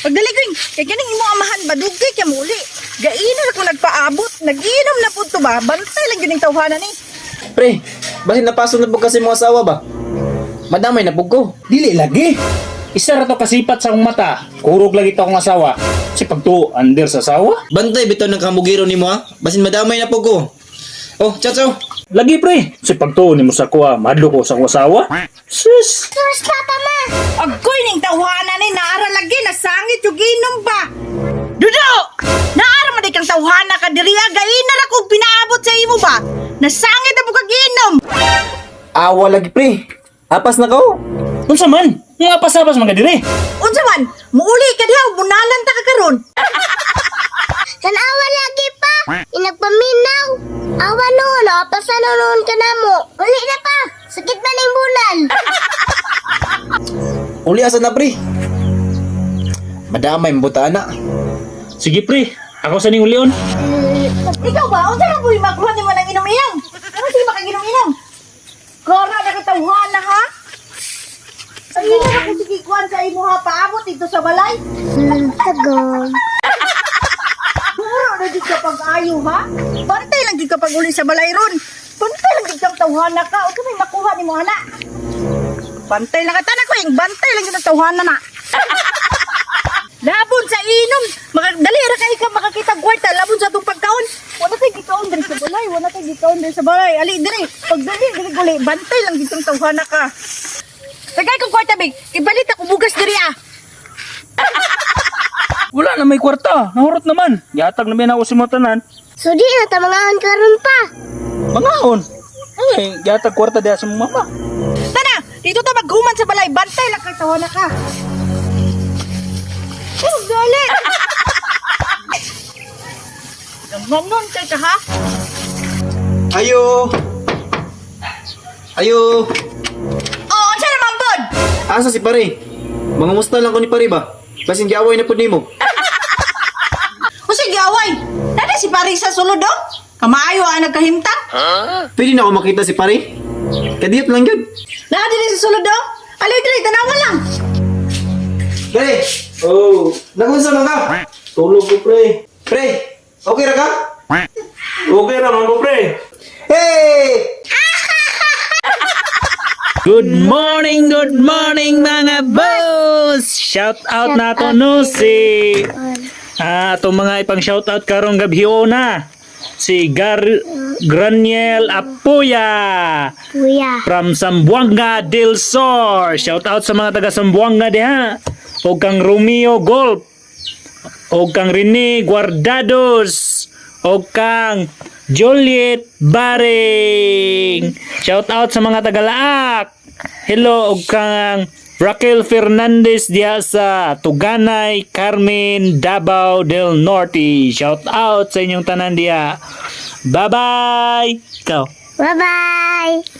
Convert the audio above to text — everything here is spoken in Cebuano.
Pagdali ko, kay kaning imo amahan ba dugay kay muli. Gaino na ko nagpaabot, nag-inom na pud to ba? Bantay lang gyud ning tawhana ni. Pre, basin napaso na pud kasi mga asawa ba? Madamay na pud ko. Dili lagi. Isa ra to kasipat sa akong mata. Kurog lagi to akong asawa. Si pagtuo, under sa asawa. Bantay bitaw ng kamugiro nimo ha. Basin madamay na pud ko. Oh, ciao ciao. Lagi pre. Si pagtuo nimo sa kuha, madlo ko sa akong asawa. Sus! Sus, papa, ma. Agoy ning tawhana ni naara lagi nasangit yung inom ba? Dudo! Naara man di kang tawhana ka diri ah, gaina ra kog pinaabot sa imo ba? Nasangit na pud kag inom. Awa lagi pre. Apas na ko. Unsa man? Nga pasabas man ka dire. Unsa man? Muuli ka diha, bunalan ta ka karon. Tanawa lagi pa. Inagpaminaw. Awa noon, napasa noon ka na mo. Uli na pa. Sakit man ang bulan. Uli asa na pre. Madamay mbuta na. Sige pre, ako sa ning ulion. Ikaw ba? Unsa ka buhi makuha nimo ng inom iyang? Ano sige makaginom-inom? Kora na ka tawhana ha? Ayun na ako sige kuan sa imo ha, paabot dito sa balay. Tagong. Puro na jud ka pag-ayo ha. Bantay lang jud ka pag uli sa balay ron. Bantay lang jud kang tawhana ka. Unsa may makuha nimo ana? Bantay lang ka tanan ko, yung bantay lang jud ang tawhana na. Labon sa inom. Maka, dali ra kay ka makakita og kwarta labon sa atong pagkaon. Wala kay gikaon diri sa balay, wala kay gikaon diri sa balay. Ali diri, pagdali diri guli, bantay lang jud kang tawhana ka. Tagay kong kwarta big, ibalit ako bugas diri ah. Wala na may kwarta. Nahurot naman. Gihatag na ako sa mga tanan. So di na tamangaon karon pa. Mangaon. Ay, gihatag kwarta diha sa mong mama. Tana, dito ta maghuman sa balay, bantay lang kang tawhana ka. Oh, dali. Nganon kay ka ha? Ayo. Ayo. Oh, unsa naman bod? Asa si pare? Mga musta lang ko ni pare ba? Basin giaway na pud nimo. O sige, away. Nada si pare sa sulod oh. Kamaayo ang nagkahimtang. Pwede na ako makita si pare? Kadiyot lang yun. Naa dili sa sulod oh. Ali dili tanawa lang. Pre! Oh, nagunsa man ka? Tulog ko pre. Pre, okay ra ka? Okay ra man ko pre. Hey! Good morning mga boss! Shout out Shout na to out. no si atong mga ipang shout out karong gabi na si Gar Graniel Apuya Kuya. from Zamboanga del Sur. Shout out sa mga taga Zamboanga diha. O kang Romeo Golf. O kang Rene Guardados. O kang Juliet Baring. Shout out sa mga taga Laak. Hello og kang Raquel Fernandez diha sa Tuganay, Carmen, Davao del Norte. Shout out sa inyong tanan diha. Bye-bye. Ikaw. Bye-bye.